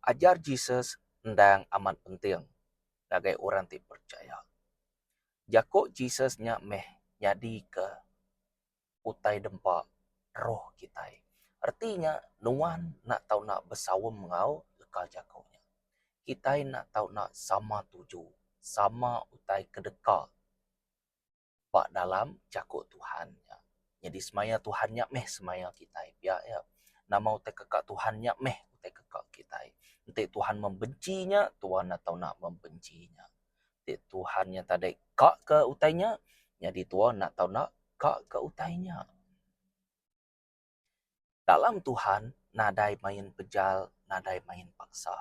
Ajar Jesus endang amat penting ngagai orang ti perchaya. Jaku Jesus nya meh nyadika utai dempa roh kitai. Reti nya nuan enda tau enda besaum enggau leka jaku nya. Kitai enda tau enda sama tuju, sama utai ke deka ba dalam jaku Tuhan nya. Nyadi semaya Tuhan nya meh semaya kitai pia iya. Nama utai ke ka Tuhan nya meh utai ke ka kitai. Enti Tuhan membenci nya, Tuhan enda tau enda membenci nya. Enti Tuhan nya tadi ka ke utai nya, nyadi Tuhan enda tau enda ka ke utai nya. Dalam Tuhan nadai main pejal, nadai main paksa.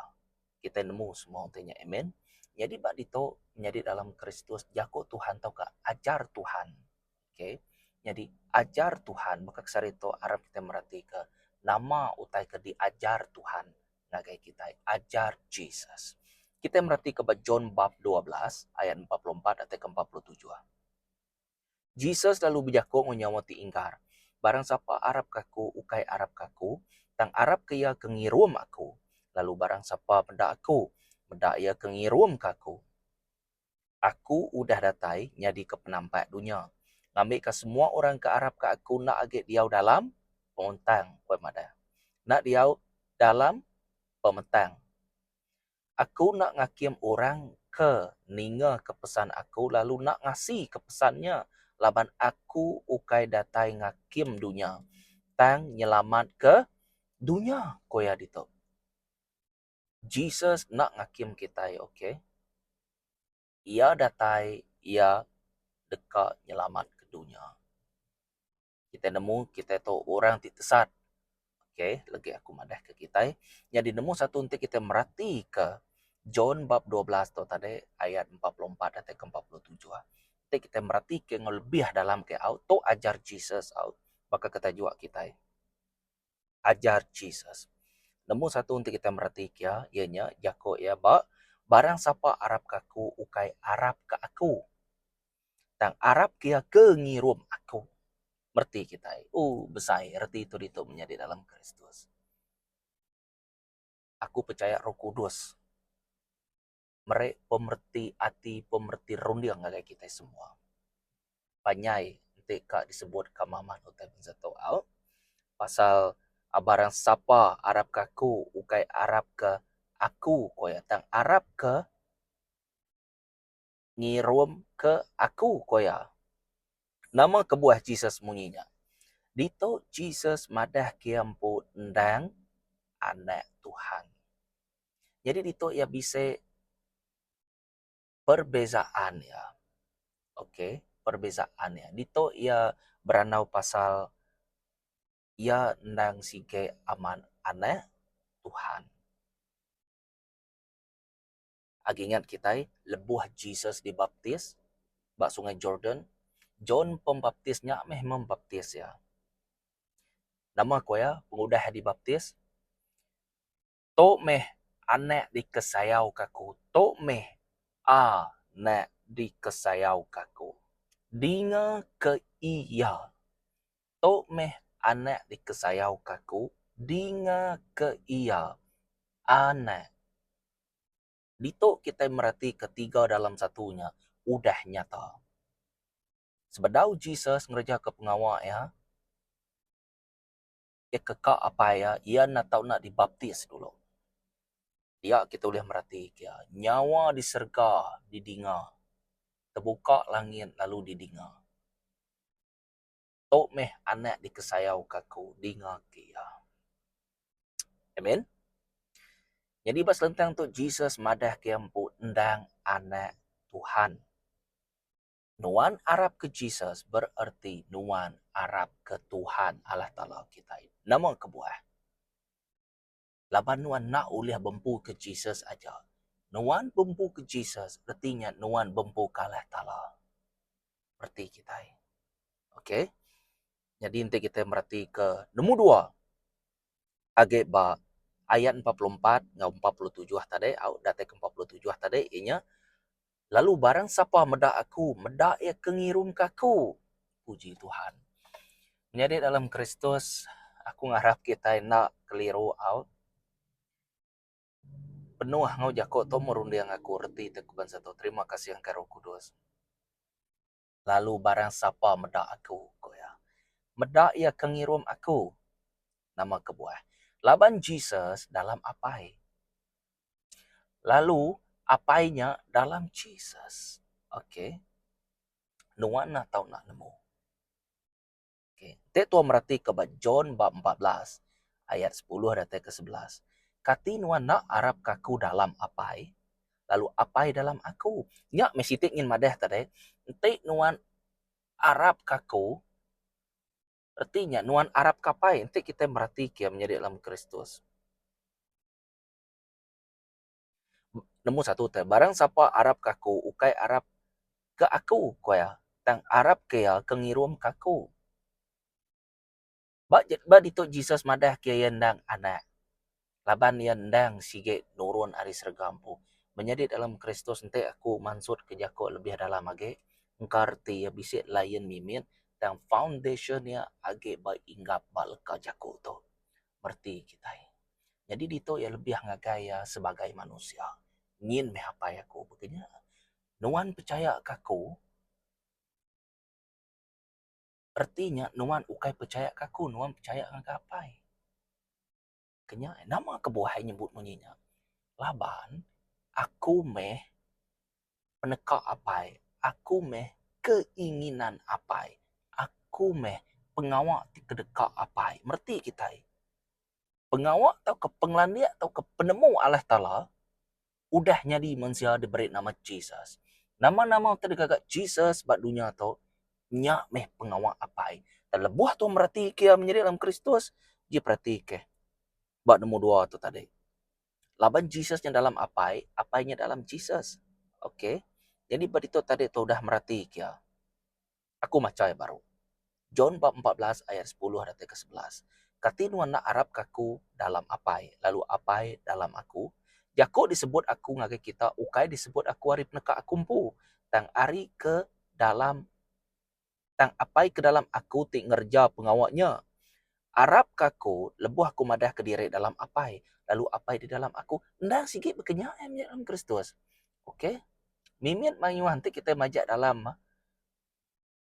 Kitai nemu semua utai nya. Amen. Nyadi ba ditu nyadi dalam Kristus jaku Tuhan tauka ajar Tuhan. Okay. Nyadi ajar Tuhan baka ke sehari tu arap kitai meratika nama utai ke diajar Tuhan ngagai kitai. Ajar Jesus. Kitai meratika ba John bab 12 ayat 44 datai ke 47. Jesus lalu bejaku enggau nyawa ti inggar, Barang sapa arapka aku, ukai arapka aku, tang arapka iya ke ngirum aku. Lalu barang sapa meda aku, meda iya ke ngirumka aku. Aku udah datai nyadika penampak dunya, ngambika semua orang ke arapka aku enda agi diau dalam penguntang, ku iya madah. Enda diau dalam pemetang. Aku enda ngakim orang ke ningaka pesan aku lalu enda ngasika pesan nya, laban aku ukai datai ngakim dunya, tang nyelamatka dunya, ku iya ditu. Jesus enda ngakim kitai, ok. Iya datai, iya deka nyelamatka dunya. Kitai nemu kitai tu orang ti tesat. Ok, legi aku madah ke kitai. Nyadi nemu satu enti kitai meratika John bab 12 tu tadi ayat 44 datai ke 47. Enti kitai meratika enggau lebih dalam ke au tu ajar Jesus au baka ke tajuk kitai. Ajar Jesus. Nemu satu enti kitai meratika iya nya jaku iya ba barang sapa arap ke aku ukai arap ke aku. Tang arap ke iya ke ngirum aku. Mereti kitai. Ooh besai reti tu ditu menyadi dalam Kristus. Aku pechaya Roh Kudus meri pemereti ati pemereti runding ngagai kitai semua. Panjai enti ka disebut ka maman utai bansa tu au pasal barang sapa arap ke aku ukai arap ke aku ku iya tang arap ke ngirum ke aku, ku iya. Nama kebuah Jesus munyi nya? Ditu Jesus madah ke iya empu endang Anak Tuhan. Nyadi ditu iya bisi perbezaan iya. Okay, perbezaan iya. Ditu iya berandau pasal iya endang sigi amat Anak Tuhan. Agi ingat kitai lebuh Jesus dibaptis ba Sungai Jordan, John Pembaptis nya meh membaptis iya. Nama ku iya pengudah iya dibaptis? Tu meh anak dikesayauka aku. Tu meh anak dikesayauka aku. Dinga ke iya. Tu meh anak dikesayauka aku. Dinga ke iya. Anak. Ditu kitai meratika tiga dalam satu nya udah nyata. Sebedau Jesus ngerejaka pengawa iya, iya ke ka apai iya, iya enda tau enda dibaptis dulu. Dia kita ulih meratika iya, nyawa di serega didinga, tebuka langit lalu didinga. Tu meh anak dikesayauka aku dinga ke iya. Amen. Nyadi ba selentang tu Jesus madah ke iya empu endang anak Tuhan. Nuan arap ke Jesus bererti nuan arap ke Tuhan Allah Taala kitai. Nama kebuah? Laban nuan enda ulih bempu ke Jesus aja. Nuan bempu ke Jesus reti nya nuan bempu ke Allah Taala. Reti kitai. Okay. Nyadi enti kitai mereti ke nemu dua agi ba ayat 44 enggau 47 tadi au datai ke 47 tadi iya nya lalu barang sapa meda aku meda iya ke ngirumka aku. Puji Tuhan. Menyadi dalam Kristus aku ngarap kitai enda keliru au. Penuh enggau jako tu merunding aku reti te ku bansa tu. Terima kasih engkai Roh Kudus. Lalu barang sapa meda aku, ku iya. Meda iya ke ngirum aku. Nama kebuah? Laban Jesus dalam Apai. Lalu Apai nya dalam Jesus. Okey. Nuan enda tau enda nemu. Okey. Enti tua meratika ba John bab 14 ayat 10 datai ke 11, kati nuan enda arapka aku dalam Apai, lalu Apai dalam aku? Nya meh siti ngin madah tadi, enti nuan arapka aku, reti nya nuan arapka Apai enti kitai meratika iya menyadi dalam Kristus. Nombor satu te, barang sapa arap ke aku ukai arap ke aku ku iya tang arap ke iya ke ngirum ke aku. Ba ba ditu Jesus madah ke iya endang anak laban iya endang sigi nurun ari serega empu. Menyadi dalam Kristus enti aku mansut ke jaku lebih dalam agi engka reti iya bisi lain mimit tang foundation iya agi ba inggap ba leka jaku tu. Mereti kitai. Nyadi ditu iya lebih ngagai iya sebagai manusia. Nyin meh apai aku baka nya. Nuan pechaya ke aku, reti nya nuan ukai pechaya ke aku, nuan pechaya ngagai apai. Ke nya nama kebuah iya nyebut munyi nya? Laban aku meh peneka apai, aku meh keinginan apai, aku meh pengawa ti kedeka apai. Mereti kitai. Pengawa tauka pengelandik tauka penemu Allah Taala udah nyadi mensia diberi nama Jesus. Nama-nama ti digaga Jesus ba dunya tu nya meh pengawa Apai. Dan lebuh tu meratika iya menyadi dalam Kristus, ji peratika ba nombor dua tu tadi. Laban Jesus nya dalam Apai, Apai nya dalam Jesus. Okey. Jadi ba ditu tadi tu udah meratika iya. Aku macha iya baru. John bab 14 ayat 10 datai ke 11. Kati nuan enda arapka aku dalam Apai, lalu Apai dalam aku? Jaku disebut aku ngagai kita ukai disebut aku ari peneka aku empu, tang ari ke dalam tang Apai ke dalam aku ti ngereja pengawa nya. Arapka aku lebuh aku madahka diri dalam Apai, lalu Apai di dalam aku. Endang sigi baka nya iya dalam Kristus. Okey. Mimit mayuh enti kitai majak dalam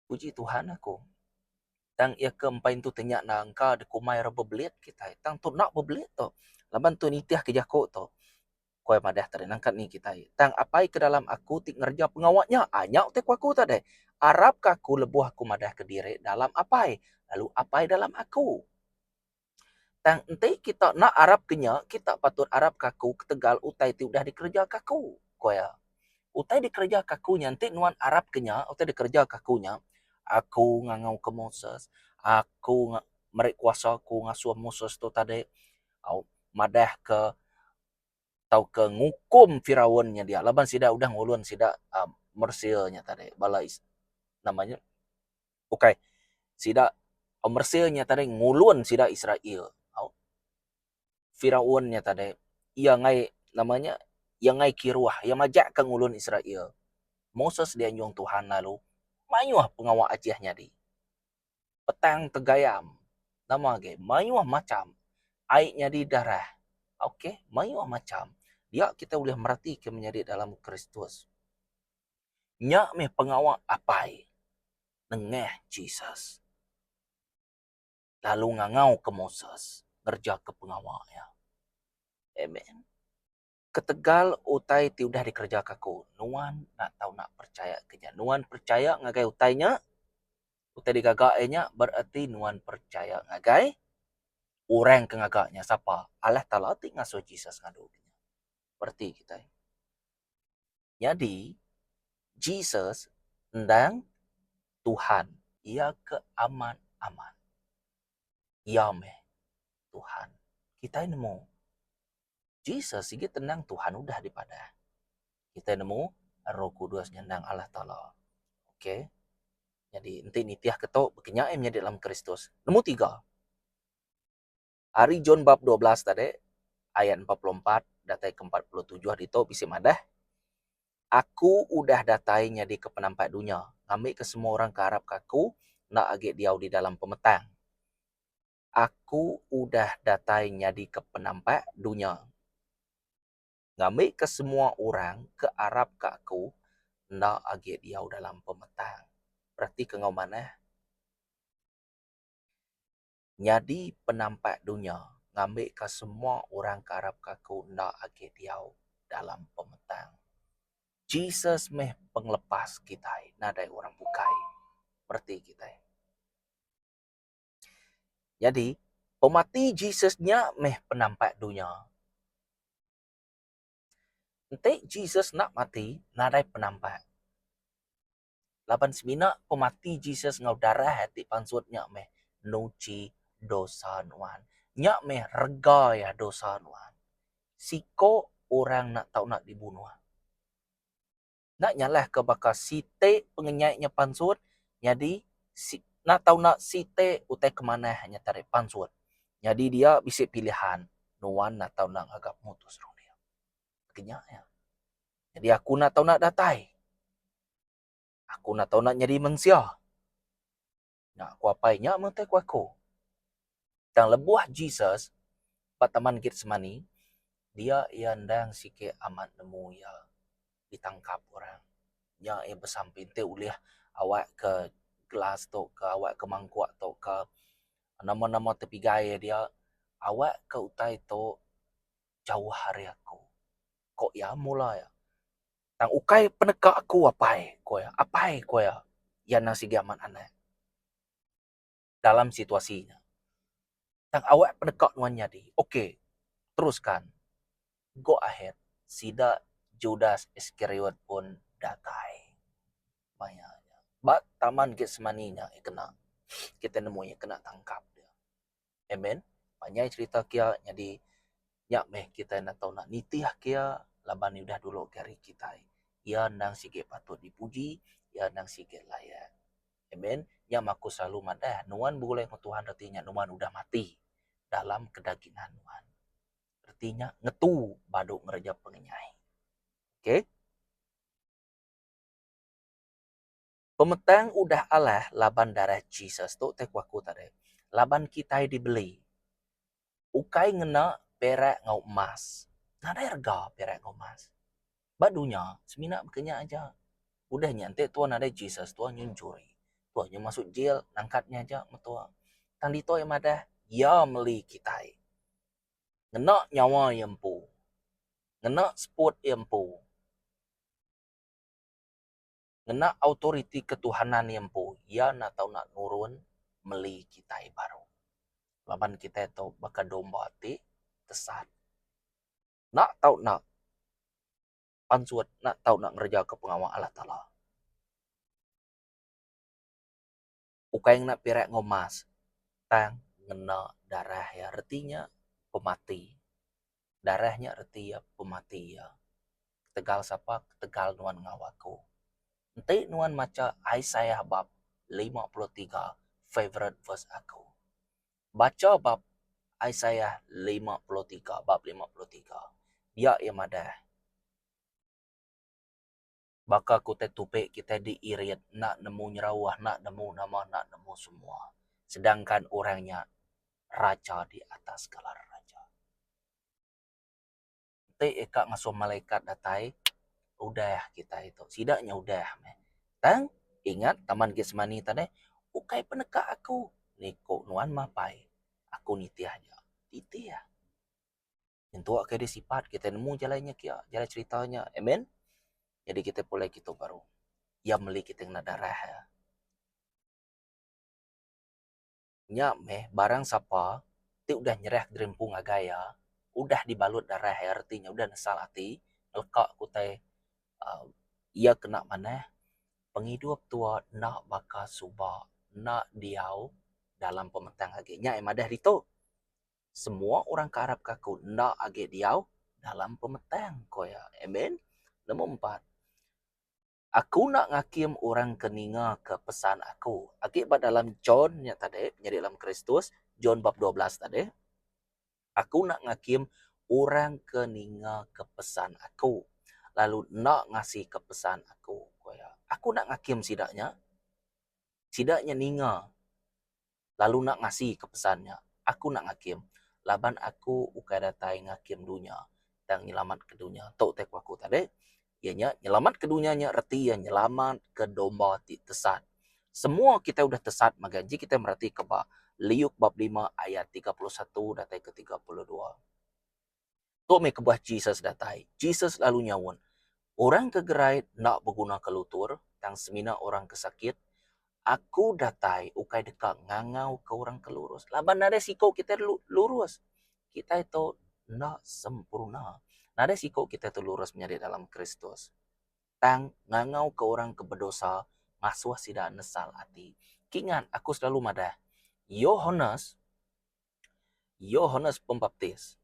Puji Tuhan aku. Tang iya ke empai entu tenya enda engka dikumbai ra bebelit kitai. Tang tu enda bebelit tu. Laban tu nitih ke jaku tu. Ku iya madah tadi nangka ni kitai. Tang apai ke dalam aku ti ngereja pengawa nya. Aa nya utai ku aku tadi. Arap ka aku lebuh aku madah kediri dalam apai lalu apai dalam aku. Tang enti kita enda arapka nya, kita patut arapka aku ketegal utai ti udah dikerejaka aku, ku iya. Utai dikerejaka aku nya enti nuan arapka nya, utai dikerejaka aku nya, aku ngangauka Moses, aku meri kuasa aku ngasuh Moses tu tadi au madahka tauka ngukum Firaun nya dia laban sida udah ngulun sida uhh Mesir nya tadi bala nama nya. Ukai. Sida Mesir nya tadi ngulun sida Israel. Au. Firaun nya tadi iya enggai nama nya iya enggai kiruh, iya majak ka ngulun Israel. Moses dianjung Tuhan lalu mayuh pengawa ajih nyadi. Petang tegayam nama agi mayuh macham ai nyadi darah. Okey, mayuh macham. Dia kita ulih meratika menyadi dalam Kristus. Nya meh pengawa Apai nengah Jesus lalu ngangauka Moses ngerejaka pengawa iya. Amen. Ketegal utai ti udah dikerejaka aku, nuan enda tau enda percaya ke nya. Nuan percaya ngagai utai nya, utai digaga iya nya bererti nuan percaya ngagai orang ke ngaga nya sapa? Allah Taala ti ngasuh Jesus ngadu nya. Bereti kitai. Nyadi, Jesus endang Tuhan. Iya ke amat-amat. Iya meh Tuhan. Kitai nemu, Jesus sigi tenang Tuhan udah dipadah. Kitai nemu, Roh Kudus nya endang Allah Taala. Okay. Nyadi, enti nitihka tu, baka nya iya menyadi dalam Kristus. Nemu tiga. Ari John bab 12 tadi, ayat 44 datai ke 47 ditu bisi madah, Aku udah datai nyadika penampak dunya, ngambika semua orang ke arapka aku enda agi diau di dalam pemetang. Aku udah datai nyadika penampak dunya. Ngambika semua orang ke arapka aku enda agi diau dalam pemetang. Peratika enggau manah. Nyadi penampak dunya ngambika semua orang ke arapka aku enda agi diau dalam pemetang. Jesus meh pengelepas kitai nadai orang bukai. Mereti kitai. Nyadi, pemati Jesus nya meh penampak dunya. Enti Jesus enda mati, nadai penampak. Laban semina pemati Jesus enggau darah iya ti pansut nya meh nuchi dosa nuan. Nya meh rega iya dosa nuan. Siko orang enda tau enda dibunuh. Enda nyalahka baka siti pengenyai nya pansut nyadi enda tau enda siti utai ke manah nya tadi pansut. Nyadi dia bisi pilihan nuan enda tau enda ngaga pemutus runding. Kenya iya. Nyadi aku enda tau enda datai. Aku enda tau enda nyadi mensia. Nya ku apai nya meh utai ku aku. Tang lebuh Jesus ba Taman Getsemani, dia iya endang sigi amat nemu iya ditangkap orang. Nya iya besampi enti ulih awak ke gelas tu ke awak ke mangkuk tu ke nama-nama tepigai iya dia awak ke utai tu jauh ari aku. Ko iya mula iya. Tang ukai peneka aku apai, ko iya. Apai, ko iya. Iya endang sigi amat anak dalam situasi nya. Tang awak peneka nuan nyadi. Ok, teruskan. Go ahead. Sida Judas Iskariot pun datai maya nya. Ba Taman Getsemani nya iya kena kita nemu iya kena tangkap dia. Amen. Panjai cherita kia nyadi nya meh kitai enda tau nak nitih kia laban iya udah dulu ke ari kitai. Iya endang sigi patut dipuji, iya endang sigi layak. Amen. Nya meh aku selalu madah nuan begulai enggau Tuhan reti nya nuan udah mati dalam kedagingan nuan. Reti nya ngetu badu ngereja pengenyai. Okay. Pemetang udah alah laban darah Jesus tu tai ku aku tadi. Laban kitai dibeli. Ukai ngena perak enggau emas. Nadai rega perak enggau emas. Ba dunya semina baka nya aja. Udah nya enti tuan nadai Jesus tuan nyu enchuri. Tuan nyu masuk jil nangkat nya aja meh tuan. Tang ditu iya madah iya meli kitai. Ngena nyawa iya empu. Ngena seput iya empu. Ngena autoriti ketuhanan iya empu, iya enda tau enda nurun meli kitai baru. Laban kitai tu baka domba ti tesat. Enda tau enda pansut, enda tau enda ngerejaka pengawa Allah Taala. Ukai ngena pirak enggau emas tang ngena darah iya. Reti nya pemati. Darah nya reti iya pemati iya. Ketegal sapa? Ketegal nuan enggau aku. Enti nuan macha Isaiah bab 53 favourite verse aku. Bacha bab Isaiah 53 bab 53 dia iya madah. Baka ku utai tupi kitai diirit enda nemu nyerauh enda nemu nama enda nemu semua. Sedangkan orang nya raja di atas segala raja. Enti ika ngasuh malaikat datai udah kitai tu sida nya udah meh. Tang ingat taman Getsemani tadi ukai peneka aku niku nuan mapai aku nitih aja. Titih. Nyentuk ke deh sipat kitai nemu jalai nya kia jalai cerita nya amen. Jadi kitai pulai kitu baru iya meli kitai ngena darah iya. Nya meh barang sapa ti udah nyerah diri empu ngagai iya udah dibalut darah iya reti nya udah nesal ati ngeleka ke utai uhh iya kena manah pengidup tua enda baka suba enda diau dalam pemetang agi. Nya iya madah ditu. Semua orang ke arapka aku enda agi diau dalam pemetang, ku iya. Amen. Nombor empat, aku enda ngakim orang ke ningaka pesan aku. Agi ba dalam John nya tadi, menyadi dalam Kristus, John bab 12 tadi. Aku enda ngakim orang ke ningaka pesan aku lalu enda ngasika pesan aku, ku iya. Aku enda ngakim sida nya. Sida nya ninga lalu enda ngasika pesan nya, aku enda ngakim, laban aku ukai datai ngakim dunya, Tang nyelamatka dunya. Tu utai ku aku tadi, iya nya nyelamatka dunya nya reti iya nyelamatka domba ti tesat. Semua kitai udah tesat mega ji kitai meratika ba Liuk bab lima ayat 31 datai ke 32. Tu meh kebuah Jesus datai. Jesus lalu nyaut, Orang ke gerai enda begunaka lutur, tang semina orang ke sakit. Aku datai ukai deka ngangauka orang ke lurus, laban nadai siku kitai lurus. Kitai tu enda sempurna. Nadai siku kitai tu lurus menyadi dalam Kristus. Tang ngangauka orang ke bedosa ngasuh sida nesal ati. Kingat, aku selalu madah, Yohanes Yohanes Pembaptis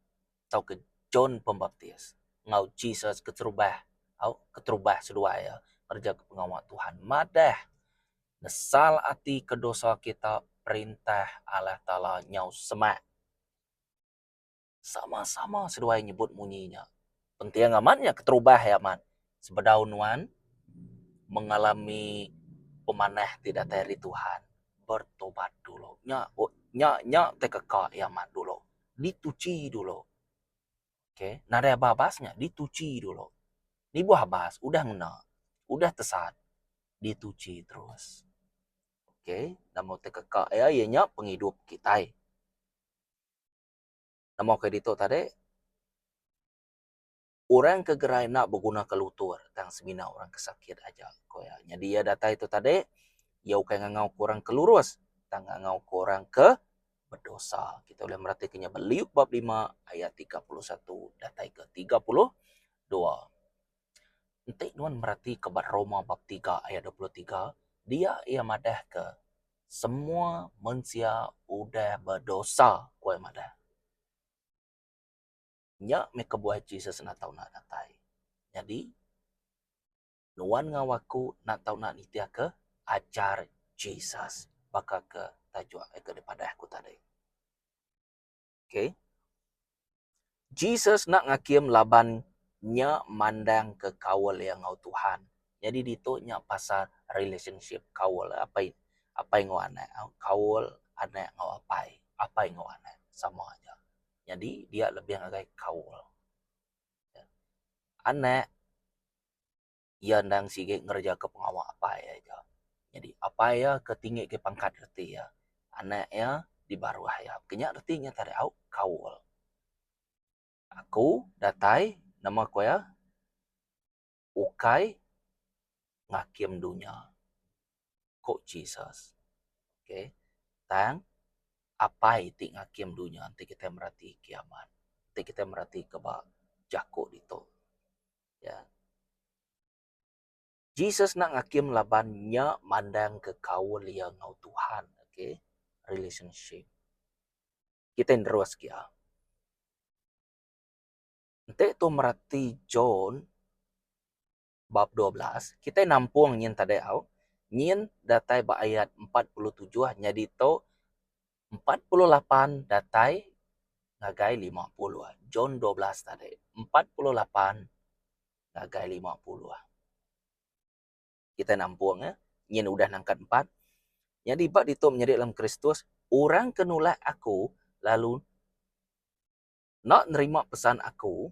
tauka John Pembaptis enggau Jesus keterubah au keterubah seduai iya ngereja ke pengawa Tuhan madah nesal ati ke dosa kita perintah Allah Taala nyau semak. Sama-sama seduai nyebut munyi nya. Penting amat nya keterubah iya amat sebedau nuan mengalami pemanah ti datai ari Tuhan. Bertobat dulu. Nya nya nya tai keka iya amat dulu. Dituchi dulu. Okay. Nadai aba abas nya dituchi dulu. Nibuh abas udah ngena udah tesat dituchi terus. Okay. Nama tai keka iya iya nya pengidup kitai. Nama ke ditu tadi Orang ke gerai enda begunaka lutur tang semina orang ke sakit aja, ku iya. Nyadi iya datai tu tadi, iya ukai ngangauka orang ke lurus tang ngangauka orang ke bedosa. Kita ulih meratika nya ba Luke bab lima ayat 31 datai ke 32. Enti nuan meratika ba Roma bab tiga ayat 23, dia iya madahka semua mensia udah bedosa, ku iya madah. Nya meh kebuah Jesus enda tau enda datai. Nyadi, nuan enggau aku enda tau enda nitihka ajar Jesus baka ke tajuk ke dipadah aku tadi. Okay. Jesus enda ngakim laban nya mandangka kaul iya enggau Tuhan. Nyadi ditu nya pasal relationship kaul apai apai enggau anak, kaul anak enggau apai, apai enggau anak sama aja. Nyadi dia lebih ngagai kaul. Anak iya endang sigi ngereja ke pengawa apai iya aja. Nyadi apai iya ke tinggi ke pangkat reti iya. Anak iya di baruh iya. Ke nya reti nya tadi au kaul. Aku datai nama ku iya ukai ngakim dunya, ku Jesus. Okay. Tang apai ti ngakim dunya enti kitai merati kiamat. Enti kitai merati ke ba jaku ditu. Ya. Jesus enda ngakim laban nya mandangka kaul iya enggau Tuhan. Okay. Relationship. Kitai nerus gia. Enti tu merati John bab 12, kitai nampung nyin tadi au. Nyin datai ba ayat 47 nyadi tu 48 datai ngagai 50. John 12 tadi 48 ngagai 50. Kitai nampung eh nyin udah nangkat empat. Nyadi ba ditu menyadi dalam Kristus orang ke nulak aku lalu Enda nerima pesan aku,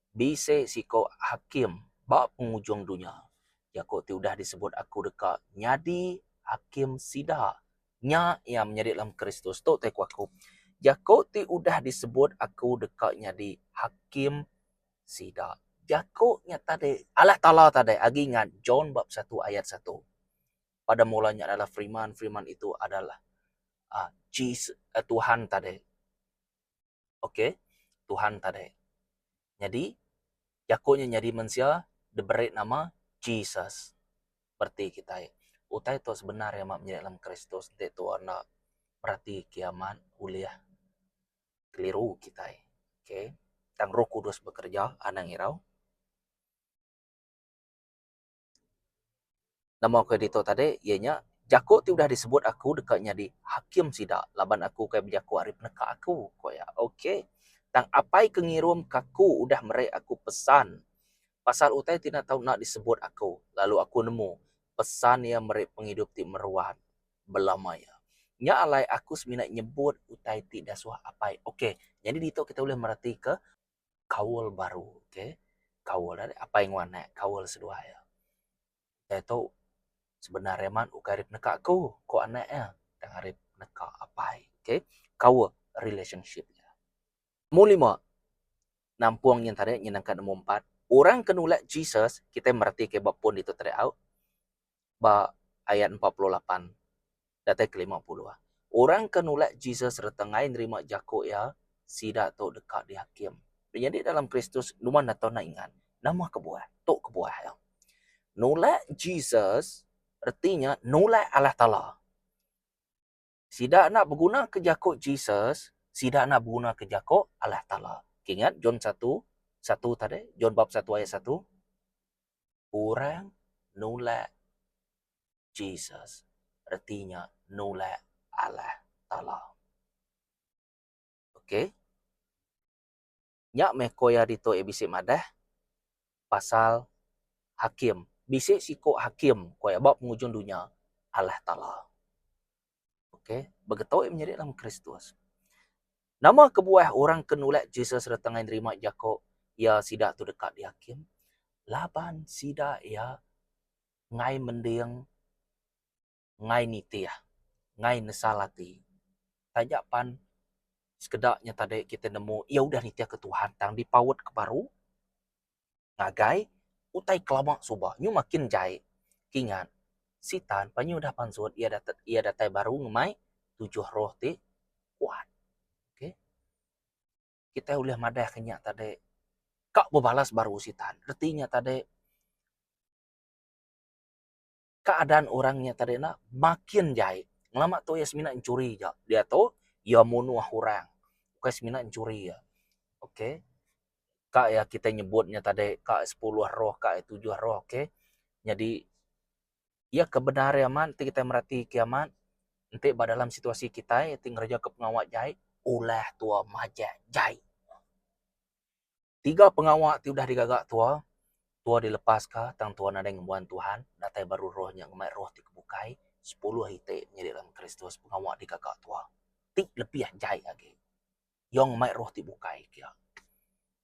bisi siko hakim ba pengujung dunya. Jaku ti udah disebut aku deka nyadi hakim sida. Nya iya menyadi dalam Kristus. Tu tai ku aku. Jaku ti udah disebut aku deka nyadi hakim sida. Jaku nya tadi, Allah Taala tadi agi ingat John bab satu ayat satu. Pada mulanya adalah Firman, Firman itu adalah uh, Jesus, uh, Tuhan tadi. Ok Tuhan tadi. Nyadi jaku nya nyadi mensia diberi nama Jesus. Bereti kitai utai tu sebenar iya amat menyadi dalam Kristus enti tu enda mereti kiamat ulih keliru kitai. Ok tang Roh Kudus bekereja anang irau. Nama ke ditu tadi iya nya jaku ti udah disebut aku deka nyadi hakim sida laban aku ukai bejaku ari peneka aku, ku iya. Ok. Tang apai ke ngirum ke aku udah meri aku pesan pasal utai ti enda tau enda disebut aku lalu aku nemu pesan iya meri pengidup ti meruan belama iya. Nya alai aku semina nyebut utai ti dasuh apai. Ok. Nyadi ditu kita ulih meratika. Kaul baru okay. Kaul ari apai enggau anak kaul seduai iya. Utai tu sebenar iya amat ukai ari peneka aku ku anak iya tang ari peneka apai okay. Kaul relationship iya. Nombor lima nampung nyin tadi nyenangka nombor empat orang ke nulak Jesus kitai meretika ba pun ditu tadi au ba ayat 48 datai ke 50. Orang ke nulak Jesus sereta enggai nerima jaku iya, sida tu deka dihakim. Menyadi dalam Kristus nuan atau enda ingat, nama kebuah? Tu kebuah iya. Nulak Jesus reti nya nulak Allah Taala. Sida enda begunaka jaku Jesus, sida enda begunaka jaku Allah Taala. Okay, ingat John satu, satu tadi, John bab satu ayat satu. Orang nulak Jesus reti nya nulak Allah Taala. Okey. Nya meh ko iya ditu iya bisi madah pasal hakim. Bisi siko hakim ko iya ba pengujung dunya Allah Taala. Okey, begetu iya menyadi dalam Kristus. Nama kebuah orang ke nulak Jesus sereta ngai nerima jako iya sida tu deka dihakim? Laban sida iya ngai mending ngai nitih, ngai nesal ati. Taja pan sekeda nya tadi kita nemu iya udah nitihka Tuhan tang dipaut ke baru ngagai utai ke lama suba nyu makin jai. Kingat, Sitan pan nyu udah pansut iya datai iya datai baru ngemai tujuh roh ti kuat. Okay. Kitai ulih madahka nya tadi ka bebalas baru Sitan. Reti nya tadi keadaan orang nya tadi enda makin jai. Ngelama tu iya semina enchuri aja. Diatu iya munuh orang. Bukai semina enchuri iya. Okay. Ka iya kitai nyebut nya tadi ka sepuluh roh ka iya tujuh roh okay. Nyadi iya ke bendar iya amat enti kitai mereti ke amat enti ba dalam situasi kitai ti ngereja ke pengawa jai ulah tua majak jai. Tiga pengawa ti udah digaga tua, tua dilepaska tang tua nadai ngembuan Tuhan, datai baru roh nya ngemai roh ti kebukai, sepuluh iti nyadi dalam Kristus pengawa digaga tua ti lebih jai agi. Iya ngemai roh ti bukai kia.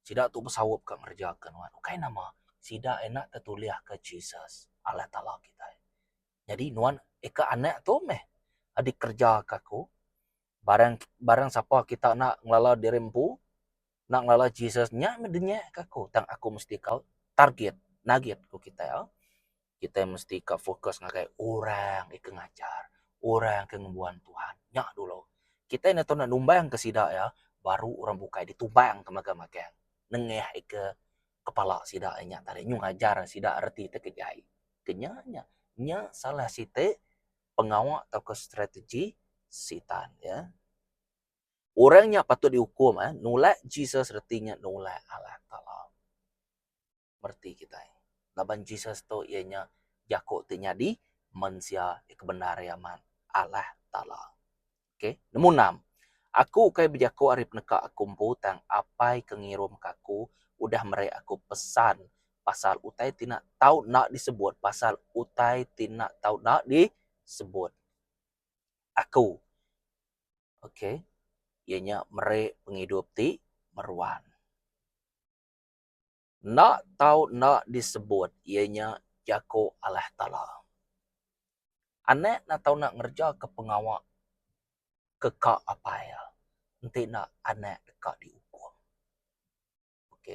Sida tu besaup ka ngereja ke nuan. Ukai nama, sida enda tetulihka Jesus, Allah Taala kitai. Nyadi nuan eka anak tu meh dikereja ka aku. Barang barang sapa kita enda ngelala diri empu, Enda ngelala Jesus nya meh denyek ka aku tang aku mesti ka target nagit ku kitai au. Kitai mesti ka fokus ngagai orang ke ngajar, orang ke ngembuan Tuhan nya dulu. Kitai enda tau nak numbang ka sida iya baru orang bukai ditumbang ka magang-magang nengah ika kepala sida nya tadi nyau ngajar sida reti ti ke jai. Ke nya nya, nya salah siti pengawa tauka strategi sitan ya. Orang nya patut diukum eh nulak Jesus reti nya nulak Allah Taala. Mereti kitai. Laban Jesus tu iya nya jaku ti nyadi mensia ti kebendar iya amat Allah Taala. Okay. Nombor enam. Aku ukai bejaku ari peneka aku empu tang Apai ke ngirumka aku udah meri aku pesan pasal utai ti enda tau enda disebut pasal utai ti enda tau enda disebut. Aku. Ok. Iya nya meri pengidup ti meruan. Enda tau enda disebut iya nya jaku Allah Taala. Anak enda tau enda ngereja ke pengawa ke ka apai iya enti enda anak deka diukum. Ok.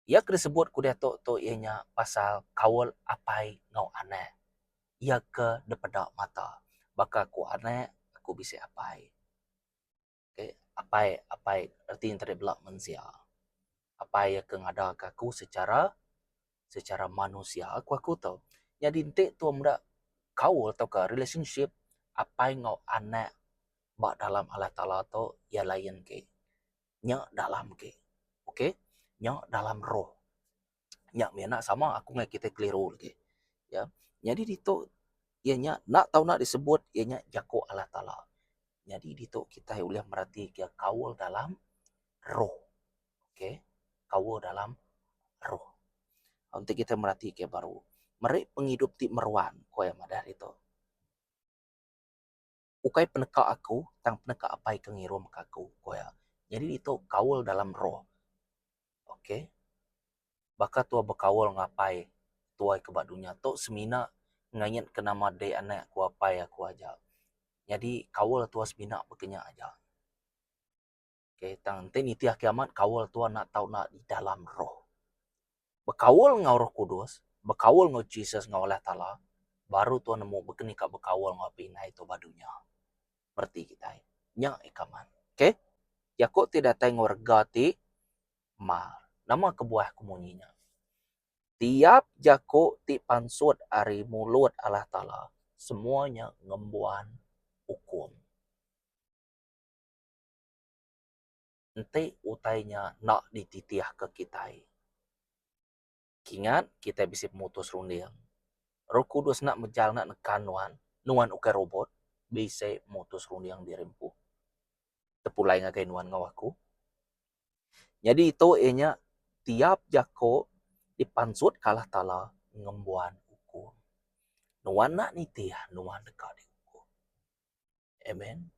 Iya ke disebut ku diatu tu iya nya pasal kaul apai enggau anak. Iya ke dipeda mata. Baka ku anak, aku bisi apai. Okay, apai apai reti enti bela mensia. Apai iya ke ngadaka aku secara secara manusia ku aku tu. Nyadi enti tu meda kaul tauka relationship apai enggau anak ba dalam Allah Taala tu iya lain agi. Nya dalam agi. Okey. Nya dalam roh. Nya mih enda sama aku ngagai kitai keliru agi. Ya. Nyadi ditu iya nya enda tau enda disebut iya nya jaku Allah Taala. Nyadi ditu kitai ulih meratika kaul dalam roh. Okey. Kaul dalam roh. Enti kitai meratika baru meri pengidup ti meruan ku iya madah ditu. Ukai peneka aku tang peneka apai ke ngirumka aku, ku iya. Nyadi ditu kaul dalam roh. Ok. Baka tua bekaul enggau apai tuai ke ba dunya tu semina ngayit ke nama dek anak ku apai aku aja. Nyadi kaul tua semina baka nya aja. Okay, tang enti nitih ke amat kaul tua enda tau enda di dalam roh. Bekaul enggau Roh Kudus, bekaul enggau Jesus enggau Allah Taala, baru tua nemu baka ni ka bekaul enggau apai indai tua ba dunya. Mereti kitai. Nya ika amat. Okay. Jaku ti datai enggau rega ti mar. Nama kebuah ku munyi nya? Tiap jaku ti pansut ari mulut Allah Taala semua nya ngembuan ukum. Enti utai nya enda dititihka kitai. Kingat kitai bisi pemutus runding. Roh Kudus enda mejal enda nekan nuan, nuan ukai robot, bisi mutus runding diri empu. Tepulai ngagai nuan enggau aku. Nyadi tu iya nya tiap jako dipansutka Allah Taala ngembuan ukum. Nuan enda nitih nuan deka diukum. Amen.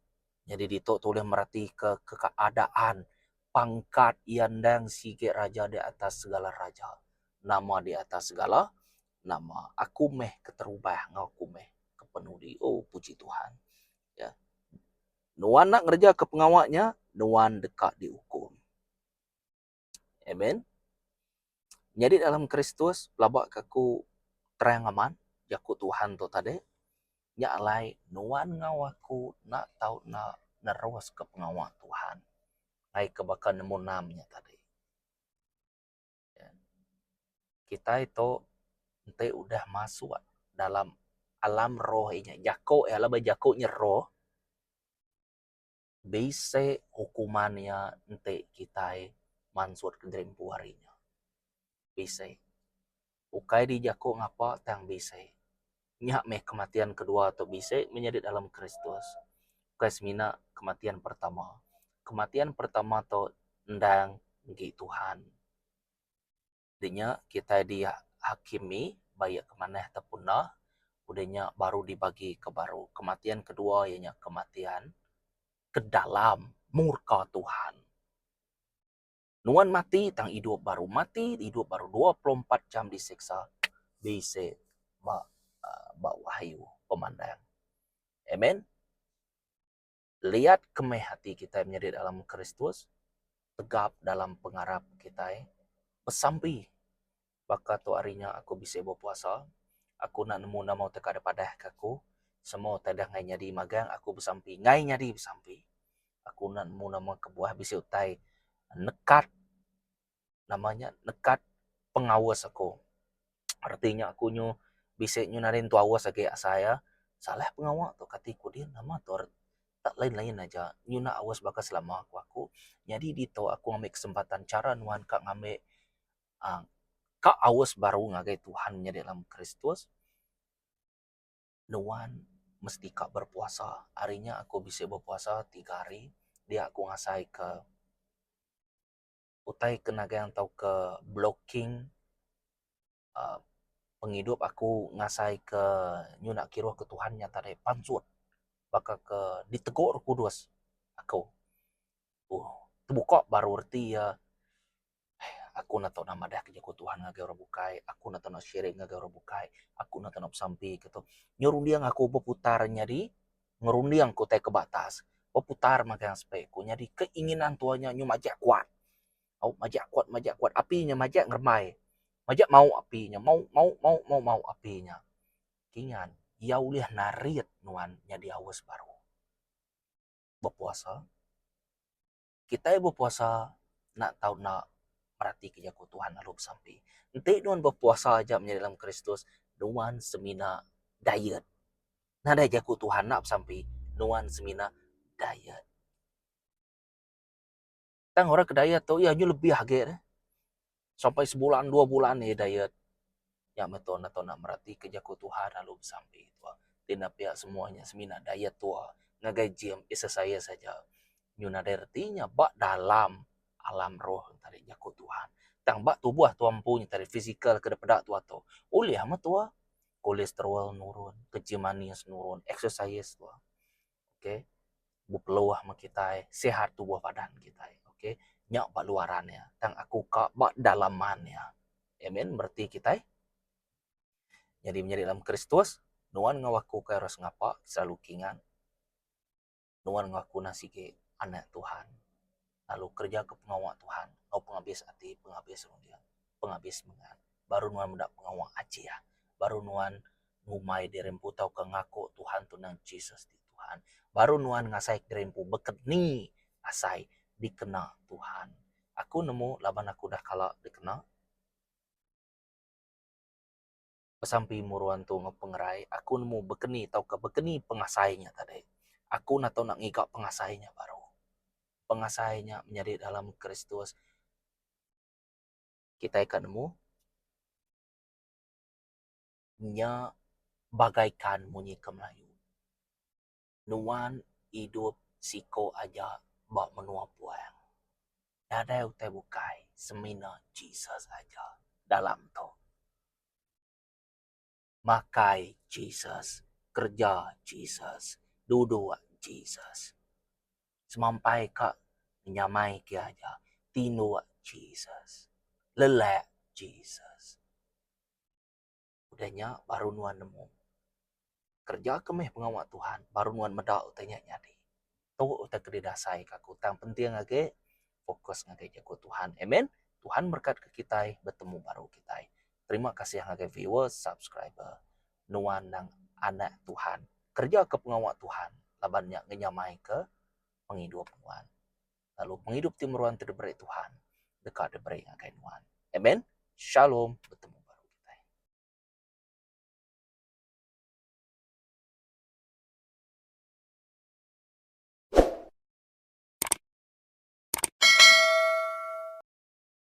Nyadi ditu tu ulih meratika keadaan pangkat iya endang sigi raja di atas segala raja. Nama di atas segala nama. Aku meh keterubah enggau aku meh kepenudi. Oh puji Tuhan. Ya. Nuan enda ngereja ke pengawa nya, nuan deka diukum. Amen. Nyadi dalam Kristus pelaba ke aku terang amat jaku Tuhan tu tadi nya alai nuan enggau aku enda tau enda neruska pengawa Tuhan ai ke baka nemu enam nya tadi. Kitai tu enti udah masuk dalam alam roh inya jaku iya laban jaku nya roh. Bisi hukuman iya enti kitai mansut ke diri empu ari nya. Bisi. Ukai dijaku ngapa tang bisi. Nya meh kematian kedua tu bisi menyadi dalam Kristus. Ukai semina kematian pertama. Kematian pertama tu endang enggi Tuhan. Udah nya kitai dihakimi ba iya ke manah ataupun enda. Udah nya baru dibagi ke baru. Kematian kedua iya nya kematian ke dalam murka Tuhan. Nuan mati tang idup baru. Mati idup baru 24 jam disiksa bisi ba ba wahyu pemandang. Amen. Liat ke meh ati kitai menyadi dalam Kristus, tegap dalam pengarap kitai, besampi. Baka tu hari nya aku bisi bepuasa, aku enda nemu nama utai ka dipadah ka aku, semua utai dah ngai nyadi magang aku besampi ngai nyadi besampi. Aku enda nemu nama kebuah bisi utai nekat nama nya nekat pengaus aku. Reti nya aku nyu bisi nyu nadai nentu aus agi asai iya salah pengawa tu kati ku din nama tu tak lain lain aja nyu enda aus baka selama ku aku. Nyadi ditu aku ngambi kesempatan chara nuan ka ngambi uhh ka aus baru ngagai Tuhan nyadi dalam Kristus nuan mesti ka berpuasa. Ari nya aku bisi berpuasa tiga hari dia aku ngasai ke utai ke nagang tauka blocking uhh pengidup aku ngasai ke nyuna kiruh ke Tuhan nya tadi pansut baka ke ditegu roh kudus aku. Uhh tebuka baru reti iya aku enda tau madah ke jaku Tuhan ngagai orang bukai, aku enda tau sharing ngagai orang bukai, aku enda tau besampi ke tu. Nyau runding aku beputar nyadi ngerunding ke utai ke ba atas beputar magang spek ku nyadi keinginan tua nya nyu majak kuat au majak kuat majak kuat api nya majak ngerembai majak mau api nya mau mau mau mau mau api nya kingan iya ulih narit nuan nyadi aus baru bepuasa. Kitai bepuasa enda tau enda meratika jaku Tuhan lalu besampi. Enti nuan bepuasa aja menyadi dalam Kristus, nuan semina diet. Nadai jaku Tuhan enda besampi, nuan semina diet. Tang orang ke diet tu iya nyu lebih agi deh. Sampai sebulan dua bulan iya diet. Nya meh tuan enda tau enda meratika jaku Tuhan lalu besampi tua. Ti enda pia semua nya semina diet tua ngagai gym exercise aja. Nyu nadai reti nya ba dalam alam roh tadi jaku Tuhan. Tang ba tubuh tua empu nya tadi physical ke dipeda tua tu ulih meh tua kolesterol nurun, kencing manis nurun, exercise tua. Okay bepeluh meh kitai sihat tubuh badan kitai. Okay. Nya ba luaran iya. Tang aku ka ba dalaman iya. Amen. Mereti kitai. Nyadi menyadi dalam Kristus, nuan enggau aku ke harus ngapa selalu kingat. Nuan enggau aku nah sigi anak Tuhan. Lalu kereja ke pengawa Tuhan enggau pengabis ati, pengabis runding, pengabis semengat. Baru nuan meda pengawa ajih. Baru nuan ngumbai diri empu tauka ngaku Tuhan tu nang Jesus ti Tuhan. Baru nuan ngasai diri empu bekeni asai dikena Tuhan. Aku nemu laban aku udah kala dikena. Besampi meruan tu enggau pengerai, aku nemu bekeni tauka bekeni pengasai nya tadi. Aku enda tau nak ngiga pengasai nya baru. Pengasai nya menyadi dalam Kristus. Kitai ka nemu nya bagaikan munyi ke Melayu. Nuan idup siko aja ba menua puang. Nadai utai bukai semina Jesus aja dalam tu. Makai Jesus, kereja Jesus, duduk Jesus. Semampai ka ngenyamai ke aja tinduk Jesus, lelak Jesus. Udah nya baru nuan nemu. Kereja ke meh pengawa Tuhan baru nuan meda utai nya nyadi. Tu utai ke didasai ka aku tang penting agi fokus ngagai jaku Tuhan. Amen. Tuhan merekat ke kitai betemu baru kitai. Terima kasih ngagai viewers, subscriber. Nuan nang anak Tuhan. Kereja ke pengawa Tuhan laban nya ngenyamai ke pengidup nuan. Lalu pengidup ti meruan ti diberi Tuhan deka diberi ngagai nuan. Amen. Shalom. Betemu.